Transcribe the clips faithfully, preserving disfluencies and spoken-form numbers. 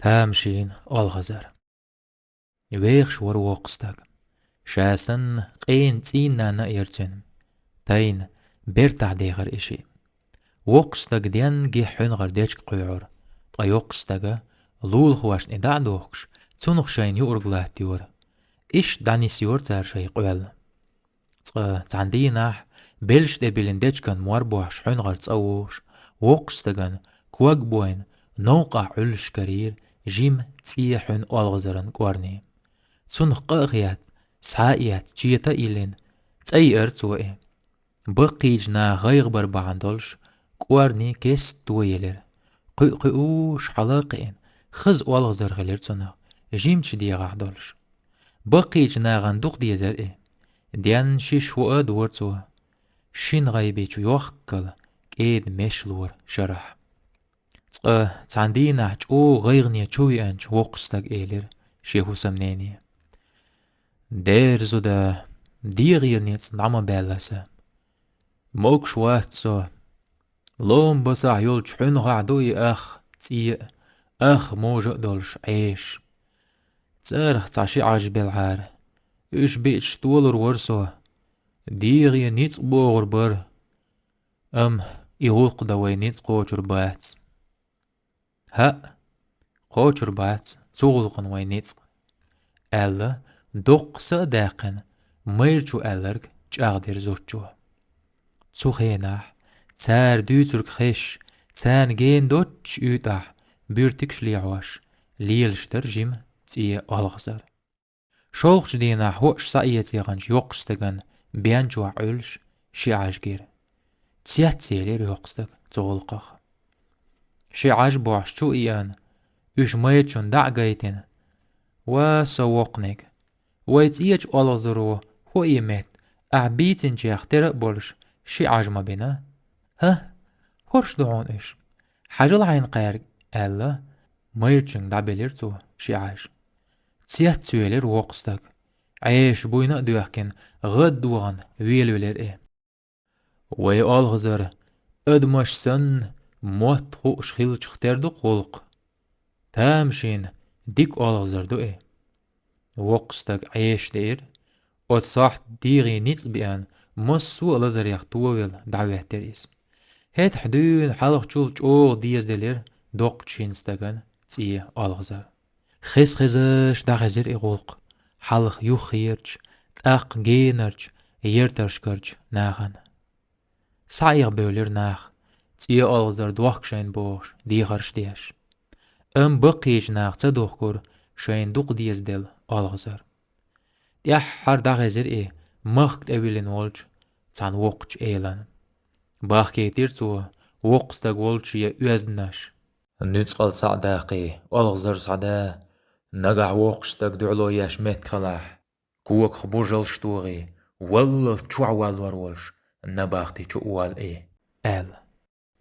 Тамашийна оалгӀазар. Вехаш вар воккха стаг. Ша санна къена цӀийнана а яр цуьнан. Тайна бертахь дехар и шиъ. Воккхачу стага денна гихь хьуьнагӀар дечиг кхуьйхьура, ткъа йоккхачу стага, лулахошна и дӀа а дохкуш, цунах шайна юург латтайора. Иштта дӀанисйора цара шайн къоьлла. Цкъа цхьана дийнахь, белшаш тӀе биллина дечиган мор бохьуш хьуьнагӀар цӀа вогӀуш, воккхачу стагана ког а бойна, новкъахь Ӏуьллуш карийра жима цӀе хьуьнан оалгӀазаран кӀорни. Цунах къа а хетта, схьа а эцна, чета а йиллина, цӀа йиара цо и. Баккхийчу наха гӀайгӀа бар бахьана долуш, кӀорни кеста тоелира. Кхуьу-кхуьуш хьала а кхиъна, хаза оалгӀазар хилира цунах, жимачу дегӀахь долуш. Баккхийчу нахана дукха дезара и. Денна шиша хӀоа а дора цо. Шина гӀайбичу йохкал кӀеда меш лора шарахь. Цкъа цхьана дийнахь чӀогӀа гӀайгӀане чувеанчу воккхачу стага элира шен хӀусамнене: «Дера зуда, дегӀе ницкъ дӀа ма баьлла сан. Могуш вац со. Ломан басахь йолчу хьуьнагӀахь ду и ах цӀе а, ах можа а долуш Ӏеша. Царах цхьа ши Ӏаж белахьара. Уьш биъча толур вара со. ДегӀе ницкъ богӀур бара. Амма и гӀуллакх дан вай ницкъ кхочур бац». «ХӀаъ, кхочур бац цу гӀуллакхна вай ницкъ», — аьлла, доккха са а даьккхина, майра чу аьлларг чӀагӀдира зудчо. Цу хенахь, цара дуьйцург хезаш, царна гена доццуш уьйтӀахь, буьртигаш лехьош, лелаш дара жима цӀе оалгӀазар. ШолгӀачу дийнахь хӀоаш схьаэца яханчу йоккхачу стагана бен чохь Ӏуьллуш ши Ӏаж гира. Цецъелира йоккха стаг цу гӀуллакхах. Ши Ӏаж бохьуш чу а еана, уьш майрачунна дӀа а гайтина: «Ва, сан воккханиг, вай цӀечу оалгӀазаро хӀоъ метта ахь бийцинчех тера а болуш ши Ӏаж ма бина?» «ХӀа, хӀорш ду хьуна уьш. Хьажал хьайна кхаьрга», — аьлла, майрачуьнга дӀабелира цо ши Ӏаж. Цецвелира воккха стаг. Ӏеша буйна а доьхкина, гӀаддохана велавелира и. «Вай оалгӀазар адамаш санна мотт хууш хиллачух тера ду-кх гӀуллакх. Тамашийна дика оалгӀазар ду и». Воккха стаг Ӏеша деира. Оцу сохьта дегӀе ницкъ беана, массо а лазарех товелла дӀахӀоьттира иза. ХӀетахь дуьйна хьалхачул чӀогӀа дезаделира доккхачу шина стагана цӀе оалгӀазар. Хеза-хезаш дӀахезира и гӀуллакх хьалха юххерчу, тӀаккха генарчу, ярташкарчу нахана. Схьаэха бевлира нах, цӀе оалгӀазар дохку шайна бохуш, дехарш деш. Амма баккхийчу наха ца духкура шайна дукха дезаделла оалгӀазар. ТӀаьххьара дӀахезира и махка тӀевиллина волчу цхьана воккхачу элана. Бахкийтира цо воккха стаг волчу шен оьзданаш: «Нуьцкъала схьа а даккхий, оалгӀазар схьада, нагахь воккхачу стаг дуьхьало еш меттиг хилахь, когах божалш тухий, валлалц чохь валлор волуш, набахти чу а волла и», — аьлла.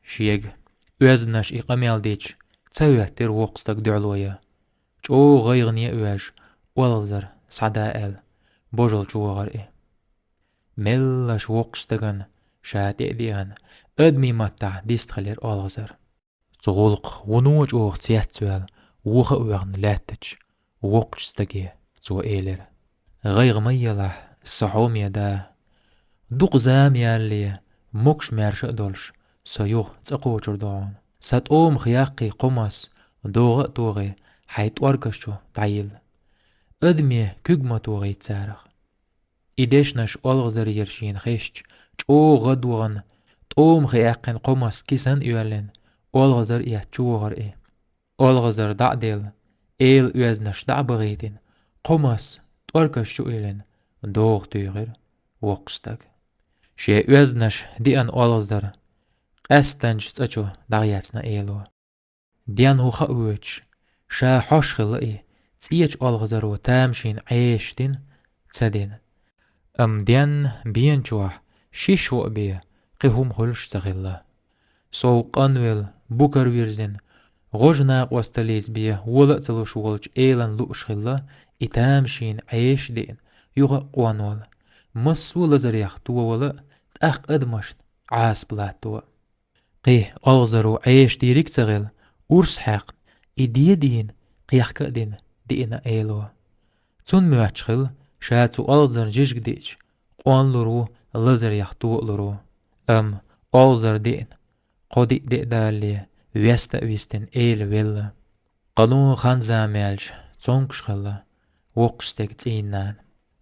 Шега оьзданаш и къамел дича, ца хӀоьттира воккха стаг дуьхьало ян. ЧӀогӀа гӀайгӀане а оьжуш, оалгӀазар схьада аьлла, божал чу вахара и. Меллаша воккхачу стагана ша тӀе а деана, адамийн маттахь дистхилира оалгӀазар. Цу гӀуллакхах вуно чӀогӀа цецваьлла, вуха а воьхна лаьттачу воккхачу стаге цо элира: «ГӀайгӀа ма елахь, сан хьоме да. Дукха зама ялале, могуш-маьрша а долуш, со юха цӀа кхочур ду хьуна. Сан тӀомах яккхий кхо масса, догӀа а тохий, хьайн тӀоргаш чу дӀайилла. Адаме куьг ма тохийта царах». И дешнаш оалгӀазарера шена хезча, чӀогӀа гӀадвахана, тӀомах яьккхина кхо масса кисана а йоьллина, оалгӀазар эцна чу вахара и. ОлгӀазар дӀа а делла, эла оьзнаш дӀа а бахийтина, кхо масса тӀоркаш чу а йиллина, догӀа туьйхира воккхачу стага. Шен оьзнаш деана олгӀазар къаьстанчу цӀа чу дӀахецна эло. Ден хӀу хаа воьдуш, ша хьош хилла и, цӀечу олгӀазаро тамашийна Ӏеша дина, ца дина. Амма денна бен чохь шиша хӀоъ бен кхин хӀума хуьлуш ца хилла. Сов къанвелла, букар вирзина, гӀожа накъосталлица бен вола а ца луш волчу элан лууш хилла и тамашийна Ӏеша деана, юха а къонвала, массо а лазарех товала а, тӀаккха адамашна Ӏазап латто а. Кхин олгӀазаро Ӏеша дийриг а ца хилла, урс хьаькхна, и дедийна, кхехка а дина, диъна Ӏело. Цунна моьттуш хилла, ша цу олхазарна жижиг диъча, къонлур ву, лазарех толур ву. Амма олхазар диъна, кхо-диъ де а далале, веста а вистина, Эла велла. Кхано хан-зама яьлча, цомгуш хилла воккхачу стеган цӀийнан нана.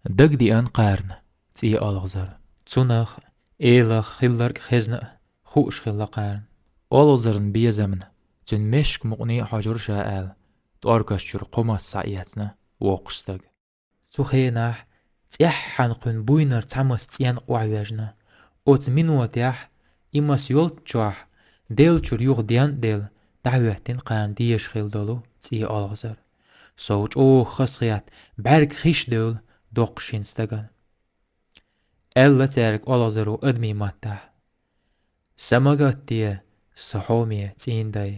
Дагадеана кхарна цӀен олхазар. Цунах, Элах хилларг хезна а, хууш хилла кхарна. Олхазарна безамна, цуьнан мешка мукъане а хьожура ша аьлла, тӀоркаш чуьра кхо мас схьаэцна воккхачу стага. Цу хенахь цӀеххьана кхуьнан буйнара цхьа мас цӀенна охьавоьжна. Оцу минотехь и мас йолччохь, деллачуьра юха ден а делла, дӀахӀоьттина кхарна дезаш хилла долу цӀен олхазар. Сов чӀогӀа хазахетта, бӀаьрг хиш девлла доккхачу шина стагана. Аьлла цаьрга олхазаро адамийн маттахь: «Са ма гатде, сан хьоме цӀийнан дай.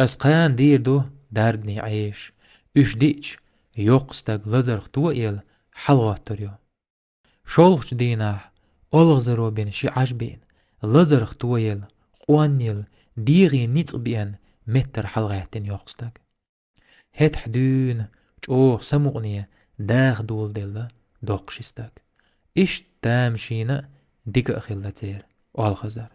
Ас кхана дийр ду дарбане Ӏеша. Уьш диъча, йоккха стаг лазарх тоелла хьалагӀоттур ю». ШолгӀачу дийнахь олхазаро бина ши Ӏаж биъна, лазарх тоелла, къонъелла, дегӀан ницкъ беана меттара хьалагӀаьттина йоккха стаг. ХӀетахь дуьйна чӀогӀа самукъане даха доладелла доккха ши стаг. Иштта тамашийна а, дика а хилла церан олхазар.